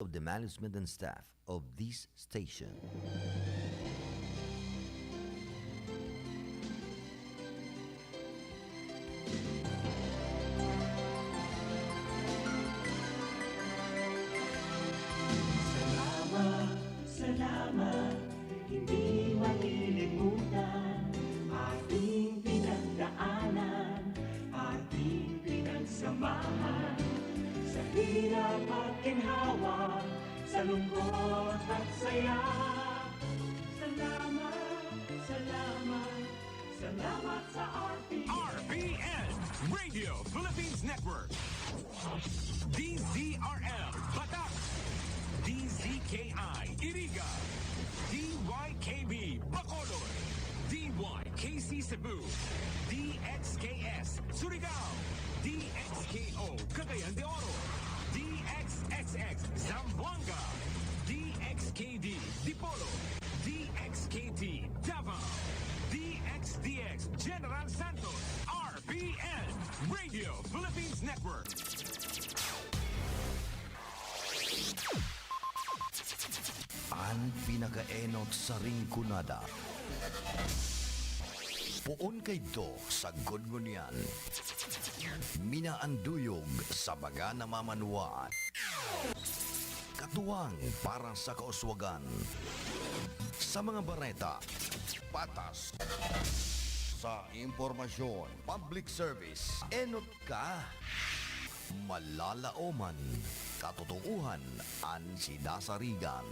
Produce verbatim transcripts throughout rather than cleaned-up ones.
of the management and staff of this station. Salamat, salamat, hindi malilimutan ating pinagdaanan, ating pinagsamahan, sa hirap at ginhawa, sa lungkot at saya. Salamat, salamat, salamat sa ating R P N, Radio Philippines Network. D Z R L, Batak. D Z K I, Iriga. D Y K B, Bacolod. D Y K C Cebu. D X K S, Surigao. D X K O, Cagayan de Oro. D X X X, Zamboanga. D X K D, Dipolog. D X K T, Davao. D X D X, General Santos. R P N, Radio Philippines Network. An pinakaenot sa Rinconada. Poon kaidto sagkod ngunyan. Minaanduyog sa baga na mamanwaan. Katuwang para sa kauswagan. Sa mga bareta, patas. Sa impormasyon, public service, enot ka. Malalaoman, katotoohan an sinasarigan.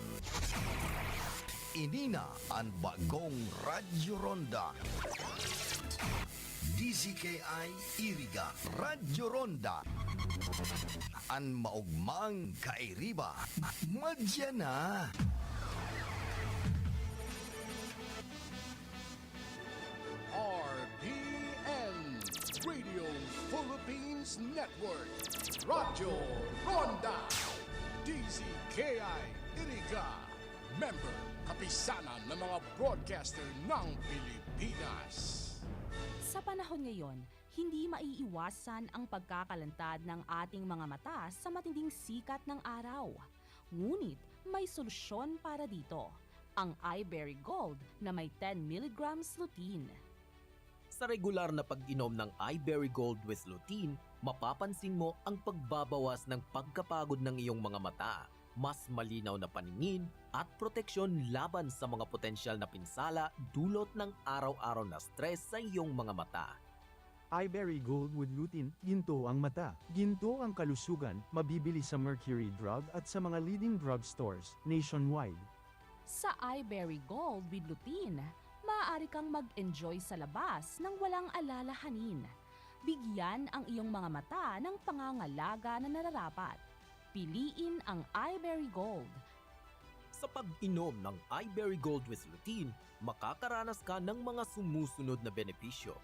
Ini na an bagong Radyo Ronda. D Z K I Iriga, Radyo Ronda. An maogmang kairiba, madya na. R P N, Radio Philippines Network, Radyo Ronda, D Z K I Iriga, member, kapisanan ng mga broadcaster ng Pilipinas. Sa panahon ngayon, hindi maiiwasan ang pagkakalantad ng ating mga mata sa matinding sikat ng araw. Ngunit may solusyon para dito, ang Iberry Gold na may ten milligrams lutein. Sa regular na pag-inom ng Iberry Gold with Lutein, mapapansin mo ang pagbabawas ng pagkapagod ng iyong mga mata, mas malinaw na paningin, at proteksyon laban sa mga potensyal na pinsala dulot ng araw-araw na stress sa iyong mga mata. Iberry Gold with Lutein, ginto ang mata, ginto ang kalusugan, mabibili sa Mercury Drug at sa mga leading drugstores nationwide. Sa Iberry Gold with Lutein, maaari kang mag-enjoy sa labas nang walang alalahanin. Bigyan ang iyong mga mata ng pangangalaga na nararapat. Piliin ang Iberry Gold. Sa pag-inom ng Iberry Gold with Lutein, makakaranas ka ng mga sumusunod na benepisyo.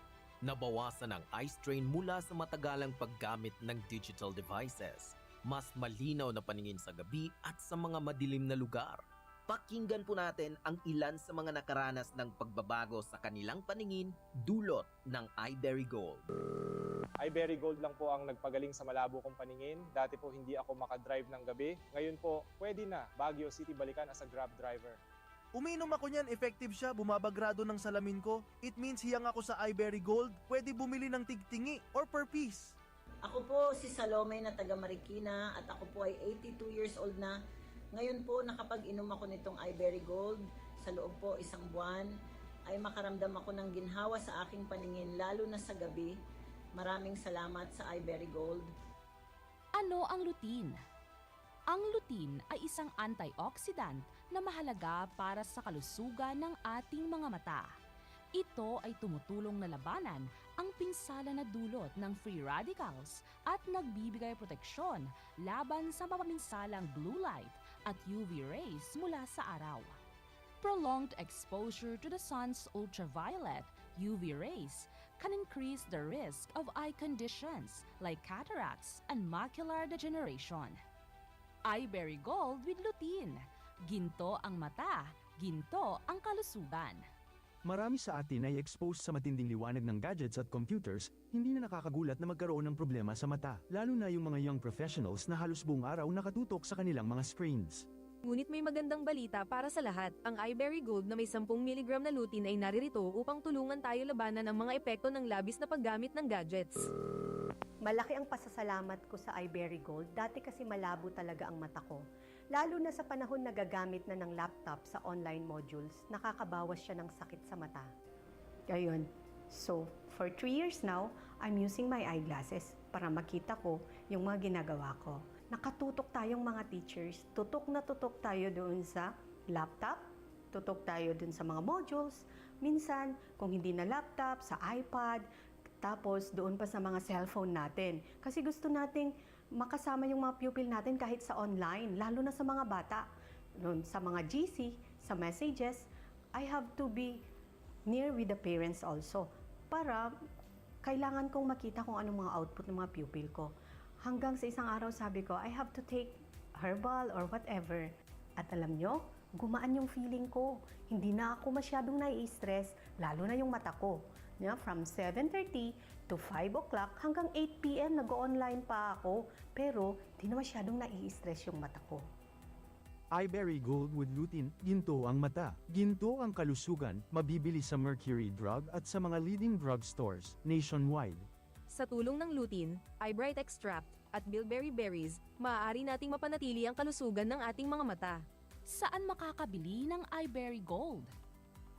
Nabawasan ang eye strain mula sa matagalang paggamit ng digital devices. Mas malinaw na paningin sa gabi at sa mga madilim na lugar. Pakinggan po natin ang ilan sa mga nakaranas ng pagbabago sa kanilang paningin dulot ng Iberry Gold. Iberry Gold lang po ang nagpagaling sa malabo kong paningin. Dati po hindi ako makadrive ng gabi. Ngayon po, pwede na. Baguio City balikan as a Grab driver. Uminom ako niyan, effective siya, bumabagrado ng salamin ko. It means hiyang ako sa Iberry Gold, pwede bumili ng tigtingi or per piece. Ako po si Salome na taga Marikina at ako po ay eighty-two years old na. Ngayon po nakapag-inom ako nitong Iberry Gold. Sa loob po isang buwan ay makaramdam ako ng ginhawa sa aking paningin lalo na sa gabi. Maraming salamat sa Iberry Gold. Ano ang lutein? Ang lutein ay isang antioxidant na mahalaga para sa kalusugan ng ating mga mata. Ito ay tumutulong na labanan ang pinsala na dulot ng free radicals at nagbibigay proteksyon laban sa mapaminsalang blue light at U V rays mula sa araw. Prolonged exposure to the sun's ultraviolet, U V rays, can increase the risk of eye conditions like cataracts and macular degeneration. Iberry Gold with Lutein. Ginto ang mata, ginto ang kalusugan. Marami sa atin ay exposed sa matinding liwanag ng gadgets at computers, hindi na nakakagulat na magkaroon ng problema sa mata, lalo na yung mga young professionals na halos buong araw nakatutok sa kanilang mga screens. Ngunit may magandang balita para sa lahat. Ang iBerry Gold na may sampung miligram na lutein ay naririto upang tulungan tayo labanan ang mga epekto ng labis na paggamit ng gadgets. Malaki ang pasasalamat ko sa iBerry Gold. Dati kasi malabo talaga ang mata ko. Lalo na sa panahon na gagamit na ng laptop sa online modules, nakakabawas siya ng sakit sa mata. Ayun. So, for three years now, I'm using my eyeglasses para makita ko yung mga ginagawa ko. Nakatutok tayong mga teachers, tutok na tutok tayo doon sa laptop, tutok tayo doon sa mga modules. Minsan, kung hindi na laptop, sa iPad, tapos doon pa sa mga cellphone natin. Kasi gusto nating makasama yung mga pupil natin kahit sa online, lalo na sa mga bata. Nun, sa mga G C, sa messages, I have to be near with the parents also para kailangan kong makita kung anong mga output ng mga pupil ko. Hanggang sa isang araw sabi ko, I have to take herbal or whatever. At alam nyo, gumaan yung feeling ko. Hindi na ako masyadong nai-stress, lalo na yung mata ko. Yeah, from seven thirty to five o'clock hanggang eight p.m. nag-online pa ako. Pero di na masyadong nai-stress yung mata ko. Iberry Gold with Lutein, ginto ang mata, ginto ang kalusugan, mabibili sa Mercury Drug at sa mga leading drugstores nationwide. Sa tulong ng lutein, eyebright extract, at bilberry berries, maaari nating mapanatili ang kalusugan ng ating mga mata. Saan makakabili ng iBerry Gold?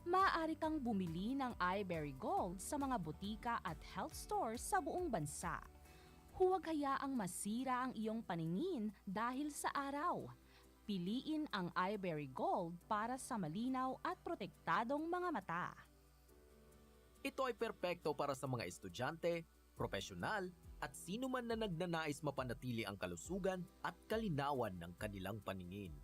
Maaari kang bumili ng iBerry Gold sa mga botika at health stores sa buong bansa. Huwag hayaang masira ang iyong paningin dahil sa araw. Piliin ang iBerry Gold para sa malinaw at protektadong mga mata. Ito ay perpekto para sa mga estudyante, profesional, at sino man na nagnanais mapanatili ang kalusugan at kalinawan ng kanilang paningin.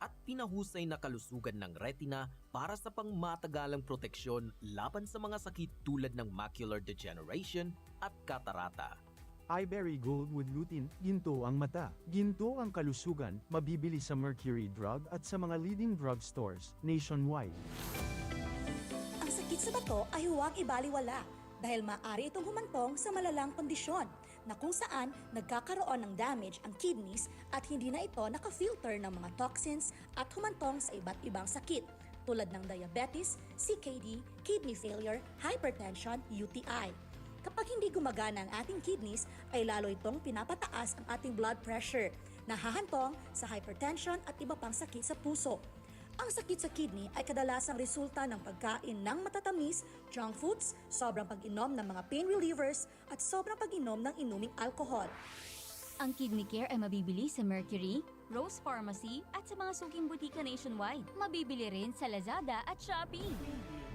At pinahusay na kalusugan ng retina para sa pangmatagalang proteksyon laban sa mga sakit tulad ng macular degeneration at katarata. Iberry Gold with Lutein, ginto ang mata, ginto ang kalusugan, mabibili sa Mercury Drug at sa mga leading drugstores nationwide. Ang sakit sa bato ay huwag ibaliwala dahil maaari itong humantong sa malalang kondisyon na kung saan nagkakaroon ng damage ang kidneys at hindi na ito naka-filter ng mga toxins at humantong sa iba't ibang sakit tulad ng diabetes, C K D, kidney failure, hypertension, U T I. Kapag hindi gumagana ang ating kidneys, ay lalo itong pinapataas ang ating blood pressure, nahahantong sa hypertension at iba pang sakit sa puso. Ang sakit sa kidney ay kadalasang resulta ng pagkain ng matatamis, junk foods, sobrang pag-inom ng mga pain relievers, at sobrang pag-inom ng inuming alkohol. Ang Kidney Care ay mabibili sa Mercury, Rose Pharmacy at sa mga suking butika nationwide. Mabibili rin sa Lazada at Shopee.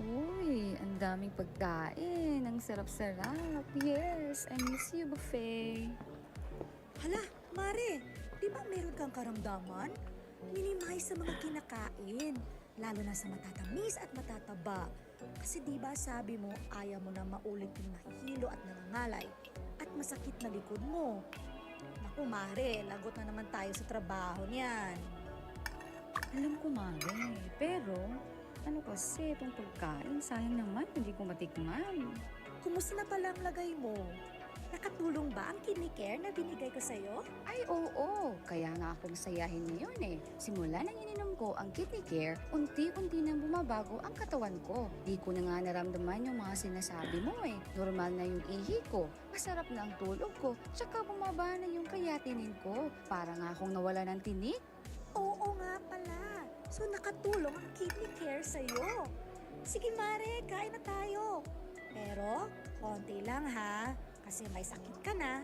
Uy, ang daming pagkain. Ang sarap-sarap. Yes, I miss you, buffet. Hala, Mare, di ba meron kang karamdaman? Minimize sa mga kinakain, lalo na sa matatamis at matataba. Kasi di ba sabi mo, ayaw mo na maulit yung mahihilo at nangangalay at masakit na likod mo. Naku, Mare, lagot na naman tayo sa trabaho niyan. Alam ko, Mare. Pero, ano kasi itong pagkain? Sayang naman, hindi ko matikman. Kumusta na pala ang lagay mo? Nakatulong ba ang kidney care na binigay ko sa'yo? Ay, oo. Kaya nga akong sayahin ngayon eh. Simula nang ininom ko ang Kidney Care, unti-unti nang bumabago ang katawan ko. Di ko na nga naramdaman yung mga sinasabi mo eh. Normal na yung ihi ko, masarap na ang tulog ko, tsaka bumaba na yung creatinine ko. Para nga akong nawala ng tinik. Oo nga pala. So nakatulong ang Kidney Care sa'yo. Sige Mare, kain na tayo. Pero konti lang ha, kasi may sakit ka na.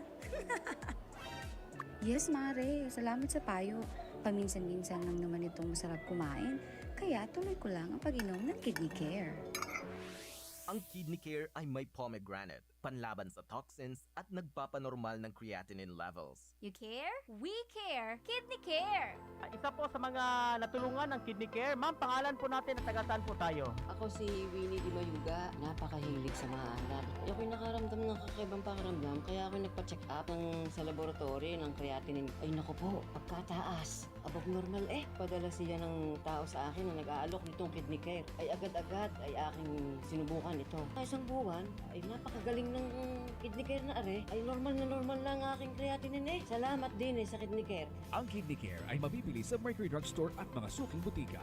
Yes, Mare. Salamat sa payo. Paminsan-minsan lang naman itong masarap kumain. Kaya tuloy ko lang ang pag-inom ng Kidney Care. Ang Kidney Care ay may pomegranate, panlaban sa toxins at nagpapanormal ng creatinine levels. You care? We care! Kidney Care! Isa po sa mga natulungan ng Kidney Care. Ma'am, pangalan po natin at taga saan po tayo? Ako si Winnie Di Mayuga, napakahilig sa maalat. Ako'y nakaramdam ng kakaibang pakiramdam, kaya ako nagpa-check up ng, sa laboratory ng creatinine. Ay naku po, pagkataas. Abog normal eh. Padala siya ng tao sa akin na nag-aalok nitong Kidney Care. Ay agad-agad ay aking sinubukan ito. Sa isang buwan, ay napakagaling ng Kidney Care na are. Ay normal na normal lang aking creatinine eh. Salamat din eh sa Kidney Care. Ang Kidney Care ay mabibili sa Mercury Drugstore at mga suking butika.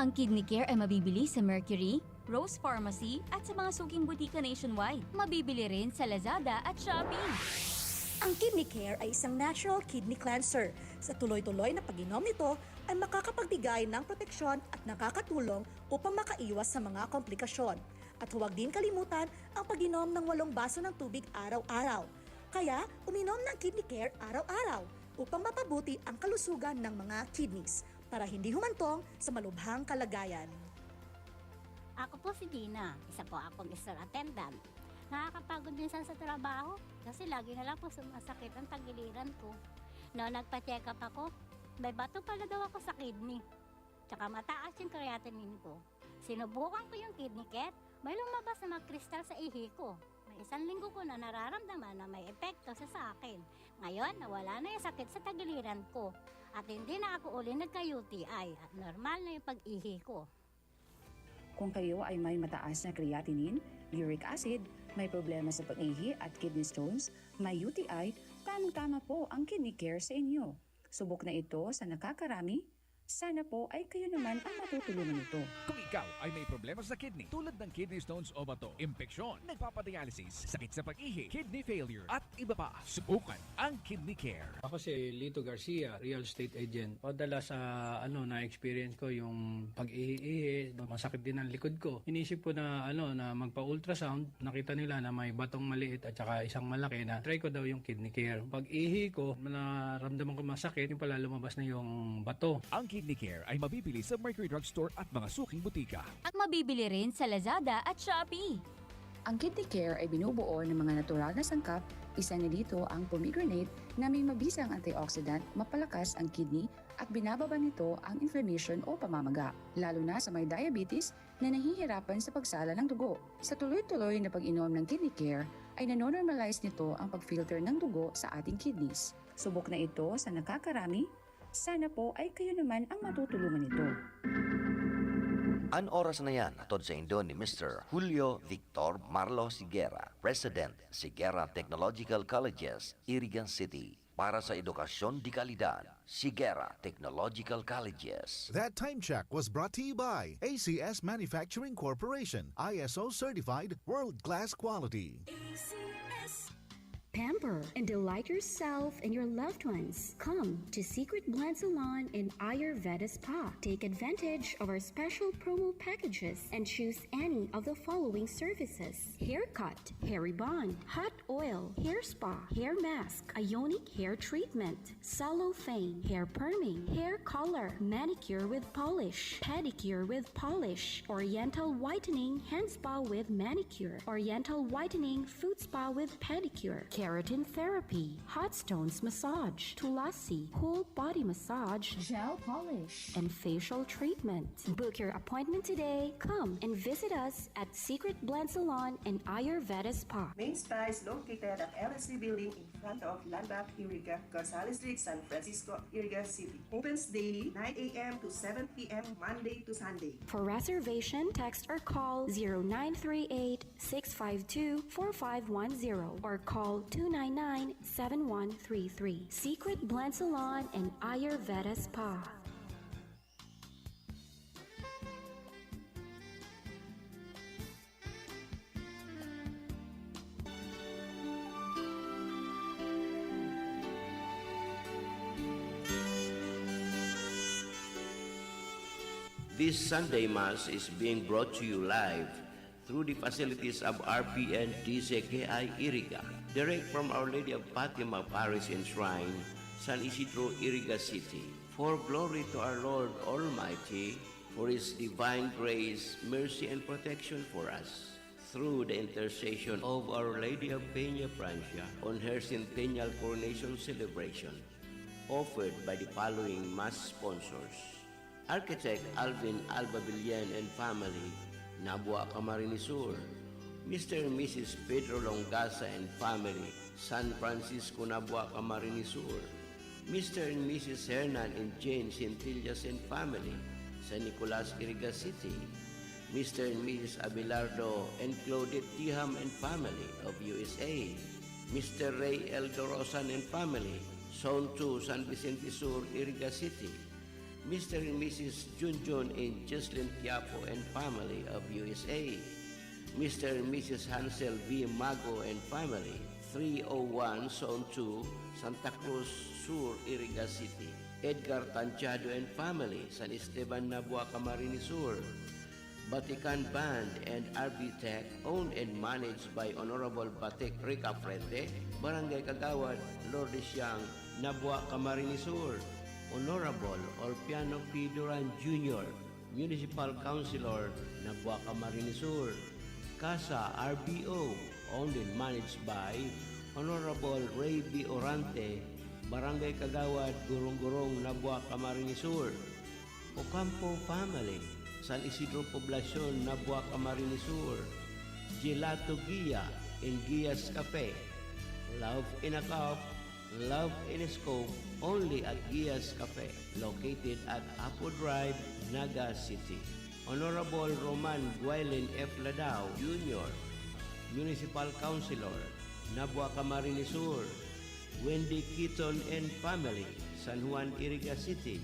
Ang Kidney Care ay mabibili sa Mercury, Rose Pharmacy at sa mga suking butika nationwide. Mabibili rin sa Lazada at Shopee. Ang Kidney Care ay isang natural kidney cleanser. Sa tuloy-tuloy na pag-inom nito ay makakapagbigay ng proteksyon at nakakatulong upang makaiwas sa mga komplikasyon. At huwag din kalimutan ang pag-inom ng walong baso ng tubig araw-araw. Kaya, uminom ng Kidney Care araw-araw upang mapabuti ang kalusugan ng mga kidneys para hindi humantong sa malubhang kalagayan. Ako po si Dina, isa po akong store attendant. Nakakapagod minsan sa trabaho kasi lagi na lang po sumasakit ang tagiliran ko. Noon nagpa-check up ako, may bato pala daw ako sa kidney. Tsaka mataas yung creatinine ko. Sinubukan ko yung Kidney Care, may lumabas na mga kristal sa ihi ko. May isang linggo ko na nararamdaman na may epekto sa sa akin. Ngayon, nawala na yung sakit sa tagiliran ko. At hindi na ako uli nagka-U T I at normal na yung pag-ihi ko. Kung kayo ay may mataas na creatinine, uric acid, may problema sa pag-ihi at kidney stones, may U T I, tamang-tama po ang Kidney Care sa inyo. Subok na ito sa nakakarami. Sana po ay kayo naman ang matutulungan nito. Kung ikaw ay may problema sa kidney tulad ng kidney stones o bato, impeksyon, nagpapadialysis, sakit sa pag-ihi, kidney failure, at iba pa, subukan ang Kidney Care. Ako si Lito Garcia, real estate agent. Madalas sa ano na-experience ko yung pag-ihi-ihi, masakit din ang likod ko. Inisip ko na ano na magpa-ultrasound, nakita nila na may batong maliit at saka isang malaki na try ko daw yung Kidney Care. Pag-ihi ko, naramdaman ko masakit, yung pala lumabas na yung bato. Ang Kidney Care ay mabibili sa Mercury Drugstore at mga suking butika. At mabibili rin sa Lazada at Shopee. Ang Kidney Care ay binubuo ng mga natural na sangkap, isa na dito ang pomegranate na may mabisang antioxidant, mapalakas ang kidney at binababa nito ang inflammation o pamamaga, lalo na sa may diabetes na nahihirapan sa pagsala ng dugo. Sa tuloy-tuloy na pag-inom ng Kidney Care ay nanonormalize nito ang pag-filter ng dugo sa ating kidneys. Subok na ito sa nakakarami. Sana po ay kayo naman ang matutulungan nito. An oras na yan, hatod saindo ni Mister Julio Victor Marlo Siguera, President, Siguera Technological Colleges, Iriga City. Para sa edukasyon de kalidad, Siguera Technological Colleges. That time check was brought to you by A C S Manufacturing Corporation, I S O certified, world class quality. Pamper and delight yourself and your loved ones. Come to Secret Blend Salon and Ayurveda Spa. Take advantage of our special promo packages and choose any of the following services: haircut, hair rebond, hot oil, hair spa, hair mask, ionic hair treatment, cellophane, hair perming, hair color, manicure with polish, pedicure with polish, oriental whitening hand spa with manicure, oriental whitening foot spa with pedicure, keratin therapy, hot stones massage, tulasi, whole body massage, gel polish, and facial treatment. Book your appointment today. Come and visit us at Secret Blend Salon and Ayurveda Spa. Main Spa is located at L S C Building in front of Landmark Iriga, Gonzales Street, San Francisco, Iriga City. Opens daily, nine a.m. to seven p.m., Monday to Sunday. For reservation, text or call zero nine three eight, six five two, four five one zero or call two nine nine, seven one three three. Secret Blend Salon and Ayurveda Spa. This Sunday Mass is being brought to you live through the facilities of R P N D C K I Iriga, direct from Our Lady of Fatima Parish and Shrine, San Isidro, Iriga City. For glory to our Lord Almighty, for His divine grace, mercy, and protection for us. Through the intercession of Our Lady of Peña Francia on her centennial coronation celebration. Offered by the following mass sponsors: Architect Alvin Alba Villen and family, Nabua, Camarines Sur. Mister and Missus Pedro Longasa and family, San Francisco, Nabua, Camarines Sur. Mister and Missus Hernan and Jane Centillas and family, San Nicolas, Iriga City. Mister and Missus Abelardo and Claudette Tiham and family of U S A. Mister Ray L Dorosan and family, Zone two, San Vicente Sur, Iriga City. Mister and Missus Junjun and Jocelyn Quiapo and family of U S A. Mister and Missus Hansel V Mago and family, three oh one Zone two, Santa Cruz Sur, Iriga City. Edgar Tanchado and family, San Esteban, Nabua, Camarines Sur. Batikan Band and R B Tech, owned and managed by Honorable Batik Rica Frente, Barangay Kagawad, Lourdes Siang, Nabua, Camarines Sur. Honorable Olpiano P Duran Junior, Municipal Councilor, Nabua, Camarines Sur. Casa R B O, owned and managed by Honorable Ray B Orante, Barangay Kagawad, Gurong-Gurong, Nabua, Camarines Sur. Ocampo family, San Isidro Poblacion, Nabua, Camarines Sur. Gelato Gia and Gia's Cafe. Love in a cup, love in a scoop, only at Gia's Cafe, located at Apo Drive, Naga City. Honorable Roman Guilen F Ladao Junior, Municipal Councilor, Nabua, Camarines Sur. Wendy Kiton and family, San Juan, Iriga City.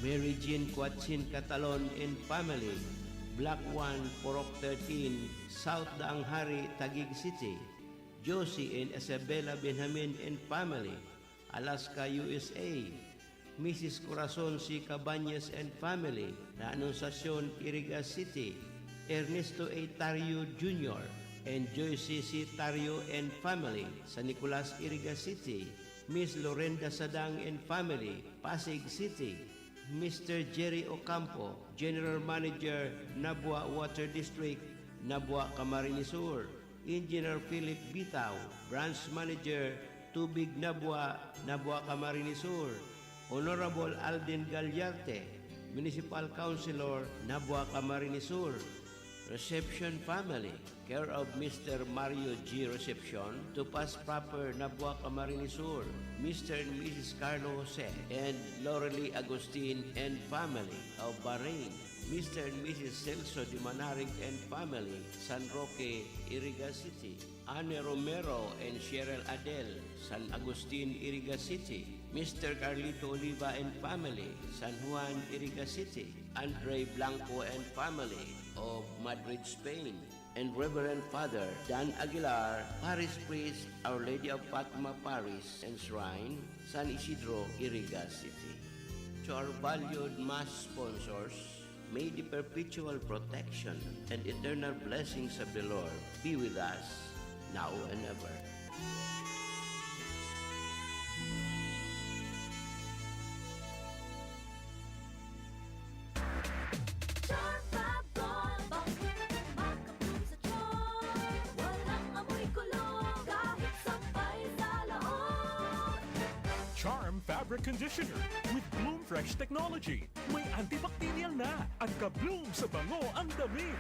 Mary Jean Cuatsin Catalon and family, Block one, Purok thirteen, South Daang Hari, Taguig City. Josie and Isabella Benjamin and family, Alaska, U S A. Missus Corazon C Cabañas and family, La Anunciacion, Iriga City. Ernesto A Tario Junior and Joyce C Tario and family, San Nicolas, Iriga City. Miss Lorenda Sadang and family, Pasig City. Mister Jerry Ocampo, General Manager, Nabua Water District, Nabua, Camarines Sur. Engineer Philip Bitao, Branch Manager, Tubig Nabua, Nabua, Camarines Sur. Honorable Alden Gallarte, Municipal Councilor, Nabua, Camarines Sur. Reception family, care of Mister Mario G Recepcion, Tupas Proper, Nabua, Camarines Sur. Mister and Missus Carlo Jose and Lorelie Agustin and family of Bahrain. Mister and Missus Celso Dimanarig and family, San Roque, Iriga City. Anne Romero and Cheryl Adel, San Agustin, Iriga City. Mister Carlito Oliva and family, San Juan, Iriga City. Andre Blanco and family of Madrid, Spain. And Reverend Father Dan Aguilar, Parish Priest, Our Lady of Fatima Parish and Shrine, San Isidro, Iriga City. To our valued mass sponsors, may the perpetual protection and eternal blessings of the Lord be with us now and ever. Charm Fab Gold, bangkit, makabloom sa charm. Walang amoy kulog, kahit sampay sa laog. Charm Fabric Conditioner with Bloom Fresh Technology. May antibacterial na at ka-bloom sa bango ang damit.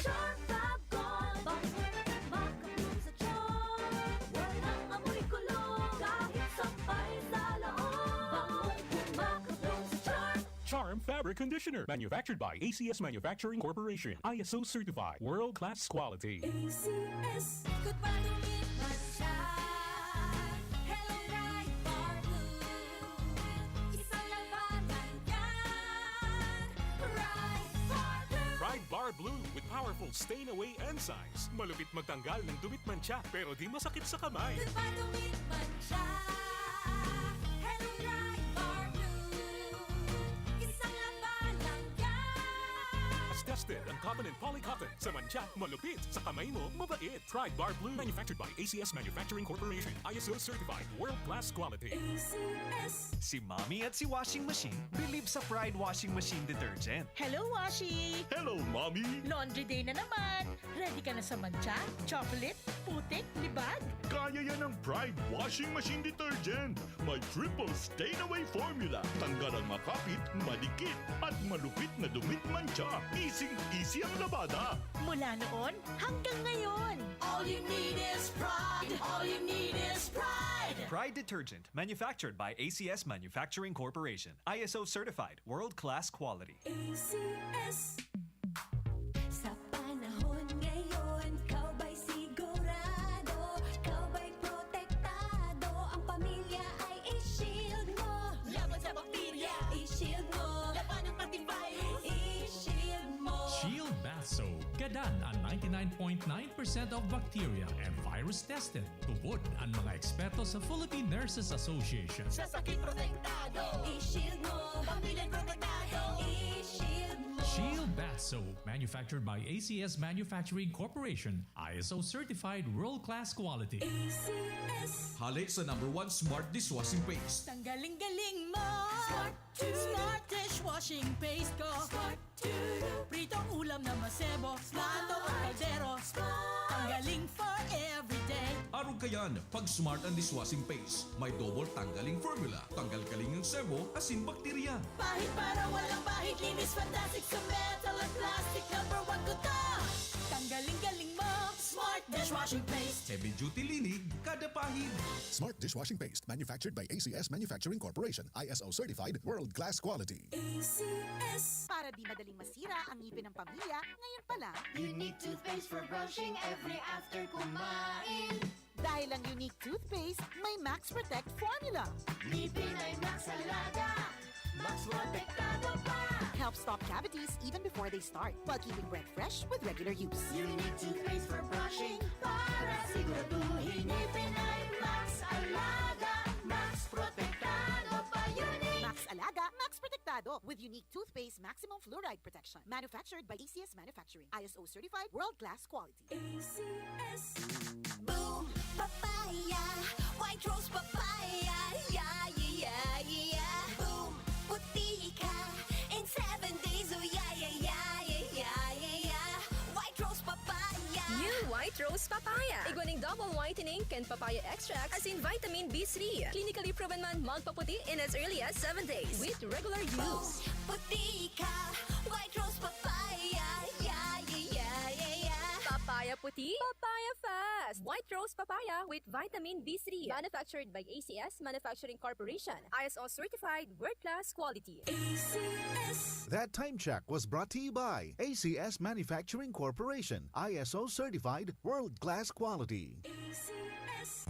Charm Fab Gold, bangkit, makabloom sa charm. Walang amoy kulog, kahit sampay sa laog. Bangong makabloom sa charm. Charm Fabric Conditioner, manufactured by A C S Manufacturing Corporation, I S O certified, world-class quality. A C S. Goodbye to it man siya. Hello, Ride Bar Blue. Isang labanan yan. Ride Bar Blue. Ride Bar Blue with powerful stain away enzymes. Malupit magtanggal ng dumitmantsa, pero di masakit sa kamay. Goodbye to it man siya. Hello, Ride Bar Blue. Isang labanan yan. Basta Tested ang cotton and poly cotton. Sa mantsa, malupit. Sa kamay mo, mabait. Pride Bar Blue. Manufactured by A C S Manufacturing Corporation. I S O certified. World class quality. A C S. Si Mommy at si Washing Machine believe sa Pride Washing Machine Detergent. Hello, Washi! Hello, Mommy! Laundry day na naman! Ready ka na sa mantsa, chocolate, putik, libag? Kaya yan ng Pride Washing Machine Detergent. May triple stain away formula. Tanggal ang makapit, madikit, at malupit na dumit mantsa. Easy-easy ang labada. Mula noon hanggang ngayon. All you need is pride. All you need is pride. Pride Detergent, manufactured by A C S Manufacturing Corporation. I S O certified, world-class quality. A C S. Sa panahon ngayon, ikaw ba'y sigurado? Ikaw ba'y protektado? Ang pamilya ay i-shield mo. Laban sa bakterya, i-shield mo. Labanan pati virus, i-shield mo. Shield Bath Soap. Gadan ang ninety-nine point nine percent of bacteria and virus tested. Tubod ang mga eksperto sa Philippine Nurses Association. Sa sakit protektado, i-shield mo. Pamilya protektado, i-shield mo. Shield Bath Soap, manufactured by A C S Manufacturing Corporation, I S O certified world-class quality. A C S. Hali sa number one smart dishwashing paste. Tanggaling-galing mo! Smart! Smart dishwashing paste ko! Smart! Pritong ulam na masebo, plato o kaldero. Tanggaling for everyday. Arog kayan, pag Smart ang dishwashing paste. May double tanggaling formula. Tanggal kaling ang sebo, asin bakterya. Pahid para walang bahid, linis fantastic sa metal at plastic. Number one ko to. Tanggaling-galing mo, Smart dishwashing paste. Heavy duty linig, kada pahid. Smart dishwashing paste, manufactured by A C S Manufacturing Corporation, I S O certified, world class quality. A C S. Para di madaling masira ang ngipin ng pamilya, ngayon pa lang. Unique toothpaste for brushing every after kumain. Dahil ang Unique Toothpaste may Max Protect Formula. Ngipin ay Max Alaga, Max Protektado pa. Help stop cavities even before they start, while keeping breath fresh with regular use. Unique Toothpaste for brushing para siguraduhin ngipin ay Max Alaga, Max Protektado pa. Unique Max Alaga, Max Protektado with Unique Toothpaste Maximum Fluoride Protection. Manufactured by A C S Manufacturing. I S O certified, world-class quality. A C S. Boom! Papaya! White Rose Papaya! Yeah, yeah, yeah, yeah! Boom! Puti ka in seven days! Oh, yeah, yeah, yeah, yeah, yeah, yeah, yeah! White Rose Papaya! New White Rose Papaya. Igwa ning double whitening kan papaya extract asin vitamin B three. Clinically proven man magpaputi in as early as seven days with regular use. Puti ka, White Rose Papaya, yeah, yeah, yeah, yeah, yeah. Papaya puti, papaya fast. White Rose Papaya with vitamin B three. Manufactured by A C S Manufacturing Corporation. I S O certified, world-class quality. A C S. That time check was brought to you by A C S Manufacturing Corporation, I S O certified, world-class quality. A C S.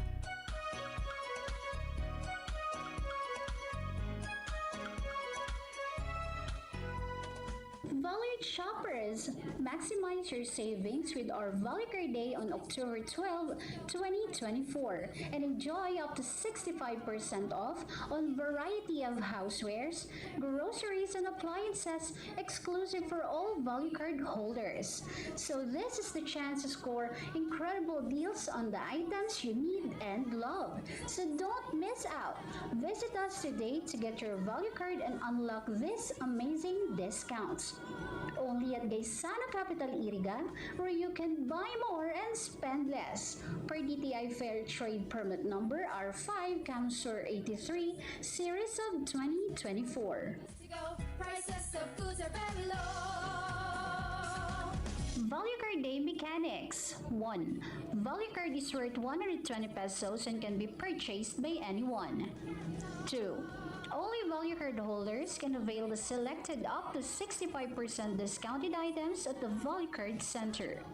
Valued shoppers, maximize your savings with our Value Card Day on October twelve, twenty twenty-four, and enjoy up to sixty-five percent off on variety of housewares, groceries, and appliances exclusive for all Value Card holders. So this is the chance to score incredible deals on the items you need and love. So don't miss out. Visit us today to get your Value Card and unlock these amazing discounts. Only at Gaisano Capital Iriga, where you can buy more and spend less. Per D T I Fair Trade Permit Number R five, Council eighty-three, Series of twenty twenty-four. Prices of goods are very low. Value Card Day Mechanics. One. Value Card is worth one hundred twenty pesos and can be purchased by anyone. Two. Only Value Card holders can avail the selected up to sixty-five percent discounted items at the Value Card Center.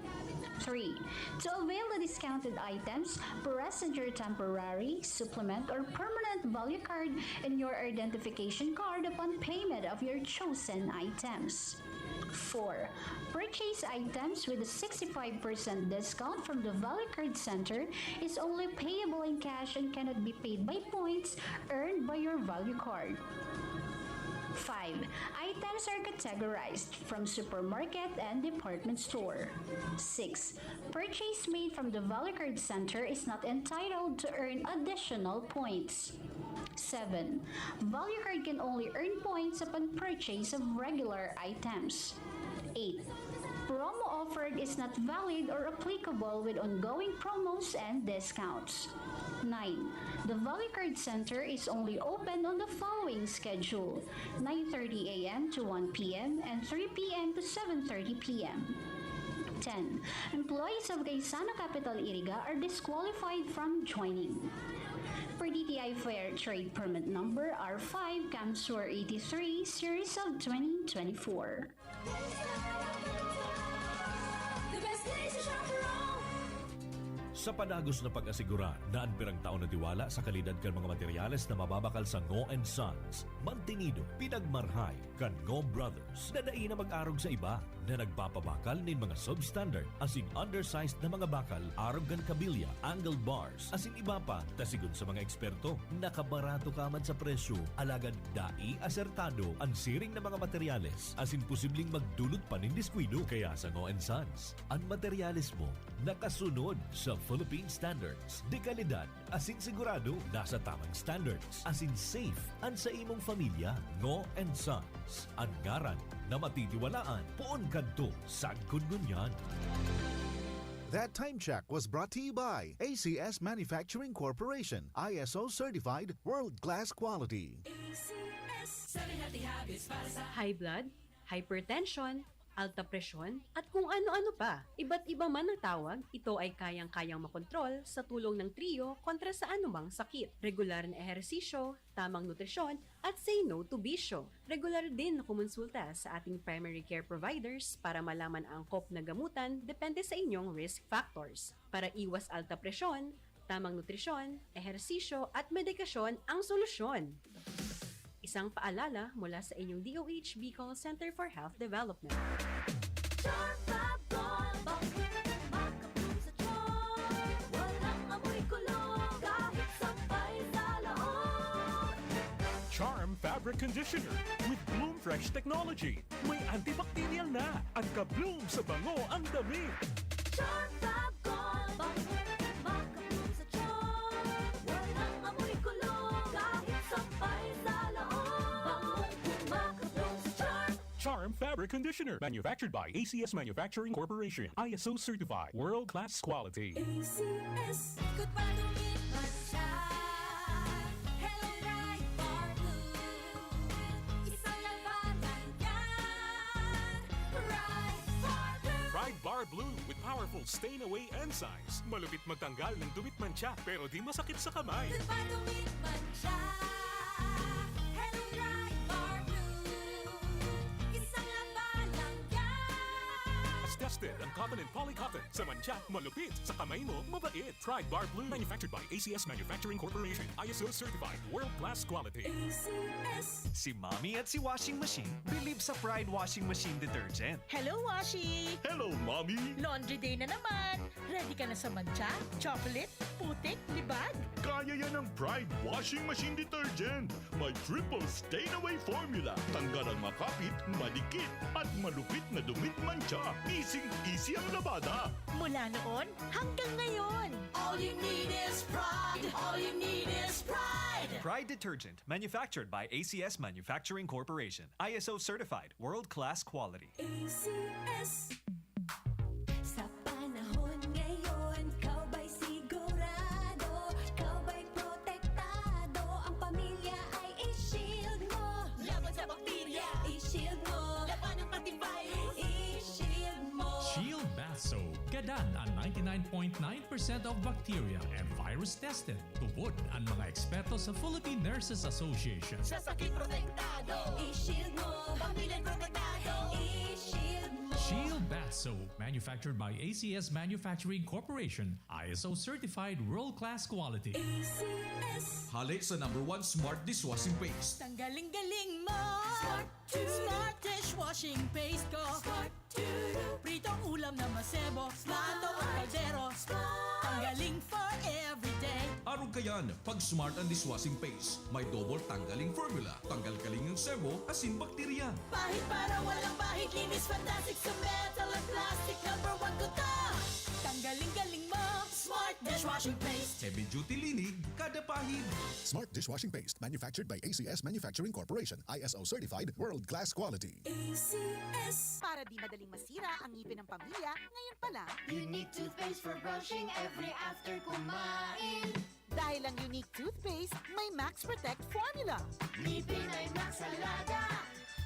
Three. To avail the discounted items, present your temporary, supplement, or permanent Value Card and your identification card upon payment of your chosen items. Four. Purchase items with a sixty-five percent discount from the Value Card Center is only payable in cash and cannot be paid by points earned by your Value Card. Five, items are categorized from supermarket and department store. Six, purchase made from the Value Card Center is not entitled to earn additional points. Seven, Value Card can only earn points upon purchase of regular items. Eight, promo offered is not valid or applicable with ongoing promos and discounts. Nine, the Value Card Center is only open on the following schedule: nine thirty a m to one p m and three p m to seven thirty p m. Ten, employees of Gaisano Capital Iriga are disqualified from joining. For D T I Fair Trade Permit Number R five, CamSur eighty-three, Series of twenty twenty-four. The best place to shop around. Sa padagos na pag-asigurar na an pirang taon na tiwala sa kalidad kan mga materyales na mababakal sa Ngo and Sons, mantinido, pinagmarhay kan Ngo Brothers na dai na mag-arog sa iba na nagpapabakal nin mga substandard asin undersized na mga bakal arog kan kabilya, angle bars, asin iba pa, ta sigon sa mga eksperto, nakabarato ka man sa presyo, alagad dai asertado an siring na mga materyales asin posibleng magdulot pa nin diskuido. Kaya sa Ngo and Sons, an materyales mo nakasunod sa Philippine standards de kalidad asin sigurado nasa tamang standards asin safe an sa imong pamilya. Ngo and Sons, an ngaran na matitiwalaan poon kadto sagkod ngunyan. That time check was brought to you by A C S Manufacturing Corporation, I S O certified, world class quality. A C S, seven healthy habits para sa high blood, hypertension, alta presyon, at kung ano-ano pa. Iba't iba man ang tawag, ito ay kayang-kayang makontrol sa tulong ng Trio kontra sa anumang sakit. Regular na ehersisyo, tamang nutrisyon, at say no to bisyo. Regular din na kumonsulta sa ating primary care providers para malaman ang angkop na gamutan depende sa inyong risk factors. Para iwas alta presyon, tamang nutrisyon, ehersisyo, at medikasyon ang solusyon. Isang paalala mula sa inyong D O H Bicol Center for Health Development. Charm Fab Gold, bangong makabloom sa charm. Walang amoy kulog kahit sampay sa loob. Charm Fabric Conditioner with Bloom Fresh Technology. May antibacterial na at ka-bloom sa bango ang damit. Charm Fab Gold, bangong makabloom sa charm. Walang amoy kulog kahit sampay sa loob. Bangong makabloom sa charm. Charm Fabric Conditioner, manufactured by A C S Manufacturing Corporation, I S O certified, world class quality. A C S. Ikot pa, dumit man siya. Hello, Pride Bar Blue. Isang labanan yan. Pride Bar Blue. Pride Bar Blue with powerful stain away enzymes. Malupit magtanggal ng dumit mantsa pero di masakit sa kamay. Ikot pa, dumit man siya. Hello, Pride Bar Blue. Isang labanan yan. As tested ang cotton and polycotton. Sa mantsa, malupit. Sa kamay mo, mabait. Pride Bar Blue. Manufactured by A C S Manufacturing Corporation. I S O certified. World class quality. A C S. Si Mommy at si Washing Machine believe sa Pride Washing Machine Detergent. Hello, Washi! Hello, Mommy! Laundry day na naman! Ready ka na sa mantsa, chocolate, putik, libag? Kaya yan ng Pride Washing Machine Detergent. May triple stain away formula. Tanggal ang makapit, madikit, at malupit na dumit mantsa. Easy-easy ang labada. Mula noon hanggang ngayon! All you need is pride. All you need is pride. Pride Detergent, manufactured by A C S Manufacturing Corporation. I S O certified, world-class quality. A C S. Sa panahon ngayon, ikaw ba'y sigurado? Ikaw ba'y protektado? Ang pamilya ay i-shield mo. Laban sa bakterya, i-shield mo. Labanan pati virus, i-shield mo. Shield Bath Soap. Gadan an ninety-nine point nine percent of bacteria and virus tested. Tubod an mga eksperto sa Philippine Nurses Association. Sa sakit protektado, i-shield mo. Pamilya protektado, i-shield mo. Shield Bath Soap, manufactured by A C S Manufacturing Corporation, I S O certified world-class quality. A C S. Hale sa number one smart dishwashing paste. Tanggaling-galing mo! Smart Tube. Smart dishwashing Washing paste ko. Smart. Pritong ulam na masebo. Plato o kaldero. Smart. Tanggaling for everyday. Arog kayan, pag Smart ang dishwashing paste. May double tanggaling formula. Tanggal kaling ng sebo, asin bakterya. Pahid para walang bahid. Linis fantastic sa metal at plastic. Number one ko to. Tanggaling galing mo. Smart dishwashing paste. Heavy duty linig, kada pahid. Smart dishwashing paste, manufactured by A C S Manufacturing Corporation, I S O certified, world class quality. A C S. Para di madaling masira ang ngipin ng pamilya, ngayon pa lang. Unique toothpaste for brushing every after kumain. Dahil ang Unique Toothpaste may Max Protect Formula. Ngipin ay Max Alaga,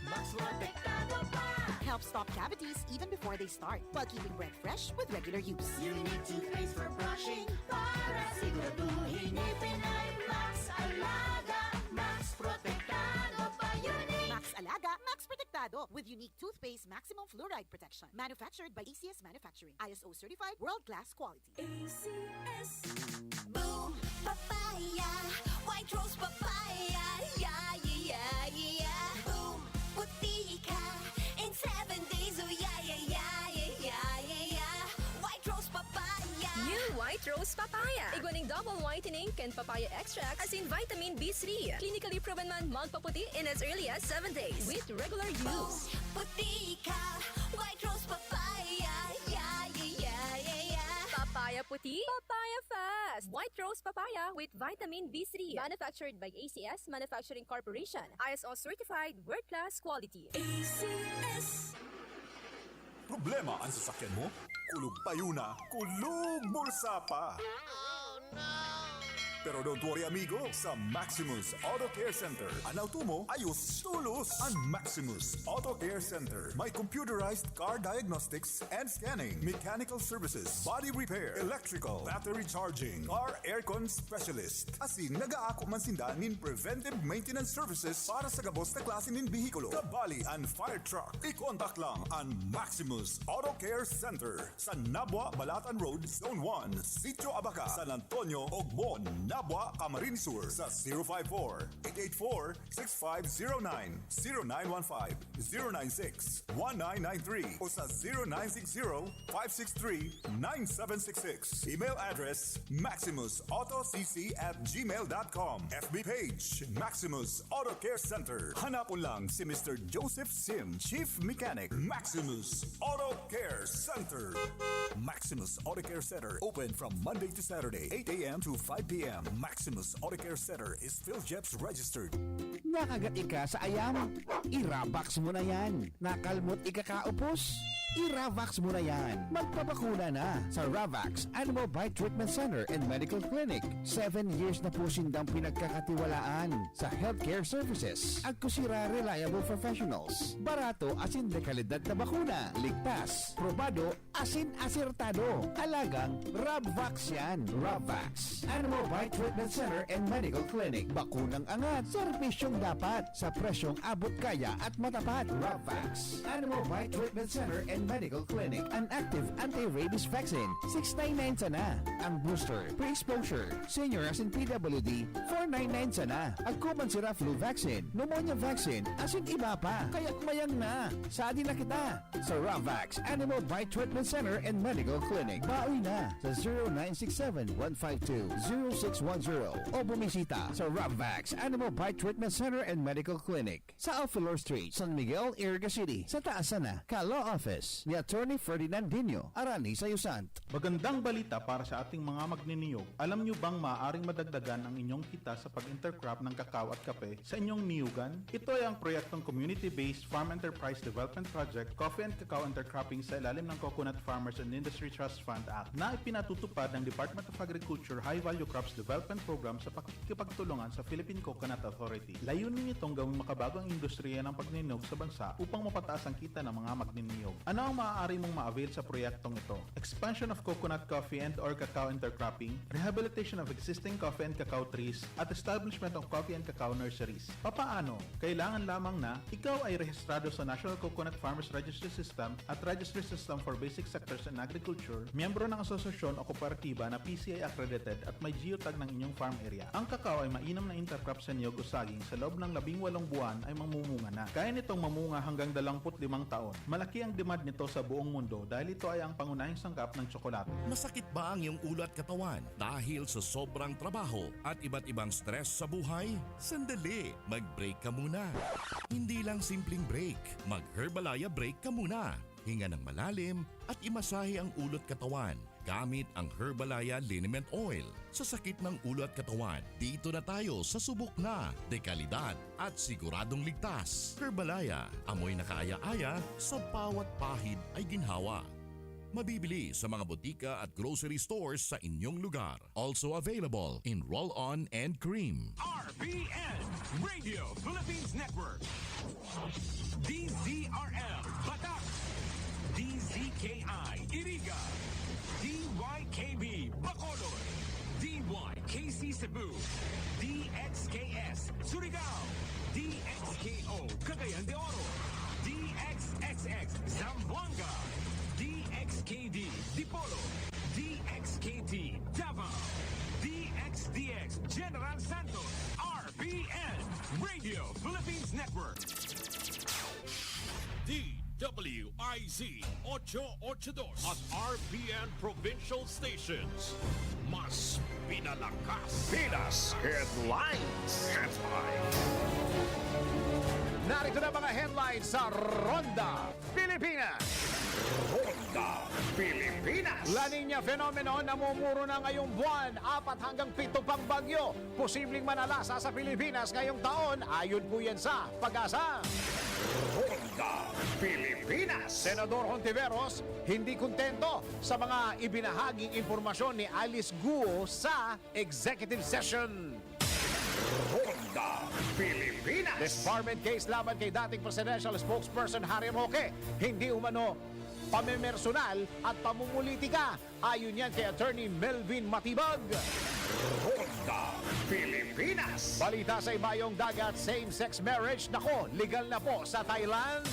Max Protektado pa. Helps stop cavities even before they start, while keeping breath fresh with regular use. Unique toothpaste for brushing para siguraduhin ngipin ay Max Alaga, Max Protektado pa. Unique. Max Alaga, Max Protektado with Unique Toothpaste Maximum Fluoride Protection. Manufactured by A C S Manufacturing. I S O certified, world class quality. A C S. Boom! Papaya! White Rose Papaya! Yeah, yeah, yeah, yeah! Boom! Puti ka in seven days! Oh, yeah, yeah, yeah, yeah, yeah, yeah, yeah! White Rose Papaya! New White Rose Papaya. Igwa ning double whitening kan papaya extract asin vitamin B three. Clinically proven man magpaputi in as early as seven days with regular use. Puti ka! White Rose Papaya! Yeah, yeah, yeah, yeah, yeah! Papaya puti, papaya fast. White Rose Papaya with vitamin B three. Manufactured by A C S Manufacturing Corporation. I S O certified, world class quality. A C S. Problema an sasakyan mo? Kulog payo na, kulog bulsa pa! Pero don't worry, amigo, sa Maximus Auto Care Center, an auto mo ayos tolos. An Maximus Auto Care Center may computerized car diagnostics and scanning, mechanical services, body repair, electrical, battery charging, car aircon specialist. Asin nagaako man sinda nin preventive maintenance services para sa gabos na klase nin behikulo, kabali an fire truck. I-contact lang an Maximus Auto Care Center sa Nabua, Balatan Road, Zone one, Sitio Abaca, San Antonio, Ogmon, Nabua, Camarines Sur, sa zero five four, eight eight four, six five zero nine, zero nine one five, zero nine six, one nine nine three o sa zero nine six zero, five six three, nine seven six six. Email address, maximus auto c c at gmail dot com. F B page, Maximus Auto Care Center. Hanapon lang si Mister Joseph Sim, Chief Mechanic, Maximus Auto Care Center. Maximus Auto Care Center, open from Monday to Saturday, eight a m to five p m. Maximus Auto Care Center is PhilGEPS registered. Nakagat ika sa ayam? I-Ravax mo na yan. Nakalmot ika kaupos? I-Ravax mo na yan. Magpabakuna na sa Ravax Animal Bite Treatment Center and Medical Clinic. Seven years na po sindang pinagkakatiwalaan sa healthcare services. Agko sira reliable professionals. Barato asin de kalidad na bakuna. Ligtas, probado, asin asertado. Alagang Rabvax yan. Rabvax. Animal Bite Treatment Center and Medical Clinic. Bakunang angat. Serbisyong dapat. Sa presyong abot kaya at matapat. Rabvax. Animal Bite Treatment Center and Medical Clinic. An active anti-rabies vaccine, six nine nine sana. Ang booster, pre-exposure, senior asin P W D, four nine nine sana. Agko man sira flu vaccine, pneumonia vaccine, asin iba pa. Kaya't mayang na. Sadi na kita. Sa Ravax Animal Bite Treatment Center and Medical Clinic. Baoy na sa zero nine six seven, one five two, zero six one zero o bumisita sa Ravax Animal Bite Treatment Center and Medical Clinic sa Alfilor Street, San Miguel, Iriga City, sa taas sana ka Law Office ni Attorney Ferdinand Dino, Arani sa Yusant. Magandang balita para sa ating mga magniniyog. Alam nyo bang maaaring madagdagan ang inyong kita sa pag-intercrop ng kakao at kape sa inyong niyugan? Ito ay ang proyektong Community-Based Farm Enterprise Development Project, Coffee and Cacao Intercropping sa ilalim ng Coconut Farmers and Industry Trust Fund Act na ipinatutupad ng Department of Agriculture High Value Crops Development Program sa pakikipagtulungan sa Philippine Coconut Authority. Layunin nitong gawing makabago ang industriya ng pagniniyog sa bansa upang mapataas ang kita ng mga magniniyog. Ano ang maaari mong ma-avail sa proyektong ito? Expansion of coconut coffee and or cacao intercropping, rehabilitation of existing coffee and cacao trees, at establishment of coffee and cacao nurseries. Papaano? Kailangan lamang na ikaw ay rehistrado sa National Coconut Farmers Registry System at Registry System for Basic Sectors in Agriculture, miyembro ng asosasyon o kooperatiba na P C I accredited at may geotag ng inyong farm area. Ang cacao ay mainam na intercrop sa niyog o saging sa loob ng labing walong buwan ay mamumunga na. Kaya nitong mamunga hanggang dalawampu't limang taon. Malaki ang demand nito sa buong mundo dahil ito ay ang pangunahing sangkap ng tsokolate. Masakit ba ang iyong ulo at katawan dahil sa sobrang trabaho at iba't ibang stress sa buhay? Sandali, mag-break ka muna. Hindi lang simpleng break, mag-Herbalaya break ka muna. Hinga ng malalim at imasahe ang ulo at katawan gamit ang Herbalaya Liniment Oil. Sa sakit ng ulo at katawan, dito na tayo sa subok na, dekalidad at siguradong ligtas. Herbalaya, amoy na kaaya-aya, sa bawat pahid ay ginhawa. Mabibili sa mga botika at grocery stores sa inyong lugar. Also available in roll-on and cream. R P N Radio Philippines Network. D Z R L Batak. D Z K I Iriga. D Y K B Bacolod. D Y K C Cebu. D X K S Surigao. D X K O Cagayan de Oro. D X X X Zamboanga. D X K D Dipolog. D X K D Davao. D X D X General Santos. R P N Radio Philippines Network. D W I Z ocho ocho dos at R P N Provincial Stations. Mas pinalakas. Pinas Headlines. Headlines. Narito na mga headlines sa Ronda Pilipinas. Ronda Pilipinas. La Nina phenomenon namumuro na ngayong buwan, apat hanggang pito pang bagyo posibleng manalasa sa Pilipinas ngayong taon, ayon po yan sa PAGASA. Ronda Pilipinas. Senador Hontiveros hindi kontento sa mga ibinahaging impormasyon ni Alice Guo sa executive session. Ronda Pilipinas. Disbarment case laban kay dating presidential spokesperson Harry Roque, hindi umano pamemersonal at pamumulitika, ayon yan kay Attorney Melvin Matibag. Ronda Pilipinas. Balita sa Ibayong Dagat, same-sex marriage, nako, legal na po sa Thailand.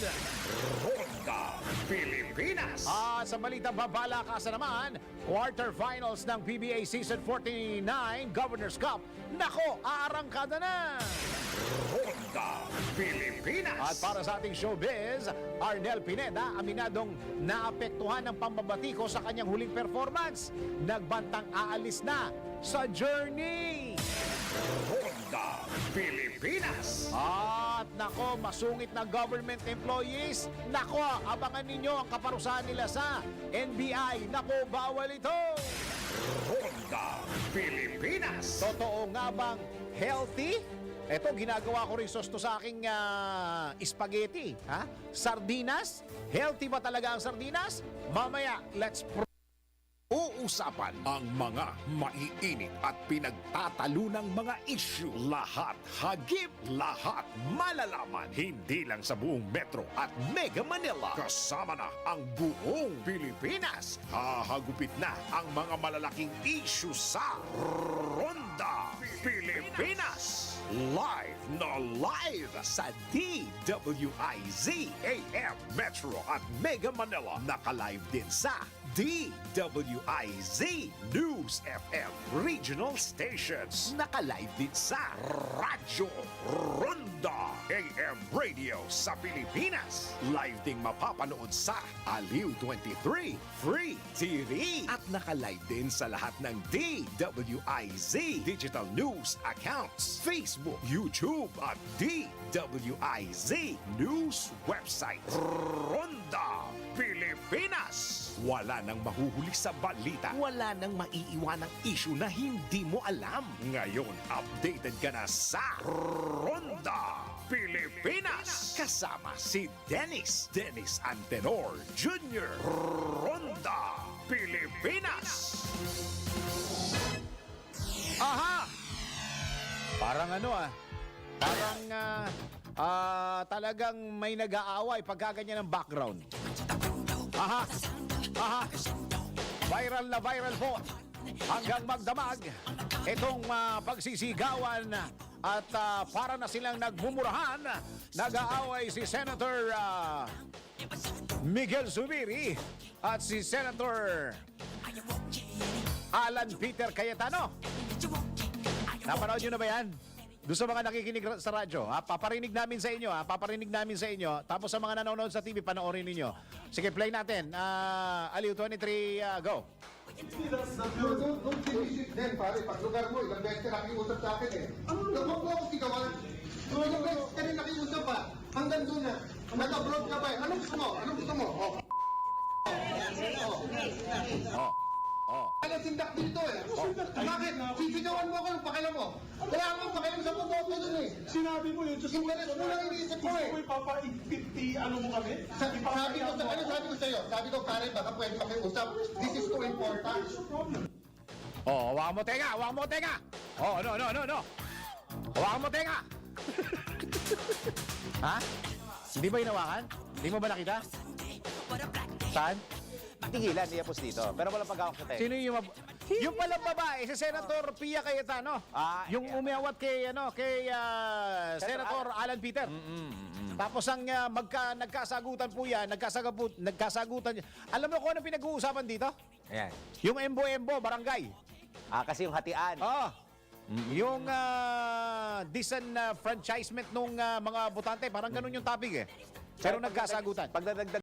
Ronda Pilipinas. At sa balitang pambalakasa naman, quarterfinals ng P B A Season forty-nine Governor's Cup, nako, aarangkada na! Ronda Pilipinas. At para sa ating showbiz, Arnel Pineda, aminadong naapektuhan ng pambabatikos sa kanyang huling performance. Nagbantang aalis na sa Journey. Ronda Pilipinas. At nako, masungit na government employees. Nako, abangan ninyo ang kaparusahan nila sa N B I. Nako, bawal ito! Ronda Pilipinas. Totoo nga bang healthy? Eto, ginagawa ko rin sosto sa aking ah, spaghetti. Ha? Sardinas? Healthy ba talaga ang sardinas? Mamaya, let's pr- Uusapan ang mga maiinit at pinagtatalunang mga isyu. Lahat hagip, lahat malalaman. Hindi lang sa buong Metro at Mega Manila. Kasama na ang buong Pilipinas. Hahagupit na ang mga malalaking isyu sa Ronda Pilipinas. Live na live sa D W I Z A M Metro at Mega Manila. Naka-live din sa D W I Z News F M Regional Stations. Naka-live din sa Radyo Ronda A M Radio sa Pilipinas. Live ding mapapanood sa Aliw twenty-three Free T V. At naka-live din sa lahat ng D W I Z Digital News Accounts, Facebook, YouTube at D W I Z News Website. Ronda Pilipinas. Wala nang mahuhuli sa balita. Wala nang maiiwanang isyu na hindi mo alam. Ngayon, updated ka na sa Ronda Pilipinas. Kasama si Dennis, Dennis Antenor Junior. Ronda Pilipinas. Aha! Parang ano ah, parang ah, ah, talagang may nag-aaway pagka ganyan ang background. Aha. Aha. Viral na viral po. Hanggang magdamag itong ah, pagsisigawan at ah, para na silang nagmumurahan, nag-aaway si Senator ah, Miguel Zubiri at si Senator Alan Peter Cayetano. Napanood nyo na ba yan? Doon sa mga nakikinig ra- sa radyo, ha? Paparinig namin sa inyo, ha? Paparinig namin sa inyo. Tapos sa mga nanonood sa T V, panoorin ninyo. Sige, play natin. Ah, Aliw twenty-three, ah, go. Don't, don't finish it then, pare. Pag lugar mo, ilang beses ka nakiusap sa akin eh. Ano na ba po ako sigawan? Ilang beses ka rin nakiusap ha? Hanggang doon na. Nag-abroad ka pa eh. Anong gusto mo? Anong gusto mo? Oh. Oh. Oh. Oh. Ano sindak dito eh? Bakit? Sisigawan mo ako ng pakialam mo. Wala akong pakialam sa boboto dun eh. Sinabi mo yun, Diyos ko, Interes mo lang iniisip mo eh. Gusto mo ipapa-fifty, ano mo kami? Sa- Sabi ko sa ano, sabi ko sa'yo, sabi ko pare, baka pwede makiusap. This is too important. Oh, hawakan mo tenga, hawakan mo tenga. Oh, no, no, no, no. Hawakan mo tenga. Ha? Hindi ba hinawakan? Hindi mo ba nakita? Saan? Tigilan, iyapos dito. Pero walang paghawak sa tenga. Sino yung mab- Yung palang babae, si Senator Pia Cayetano. Ah, yung yeah. Umawat kay ano, kay ah, Senator Senator Alan Peter. Mm-mm. Tapos ang ah, magka, nagkasagutan po yan, nagkasagutan, nagkasagutan. Alam mo kung anong pinag-uusapan dito? Ayan. Yung embo-embo, barangay. Ah, kasi yung hatian. Oo. Yung ah, disenfranchisement nung ah, mga botante, parang ganun yung topic eh. Pero nagkasagutan. Pagdadagdag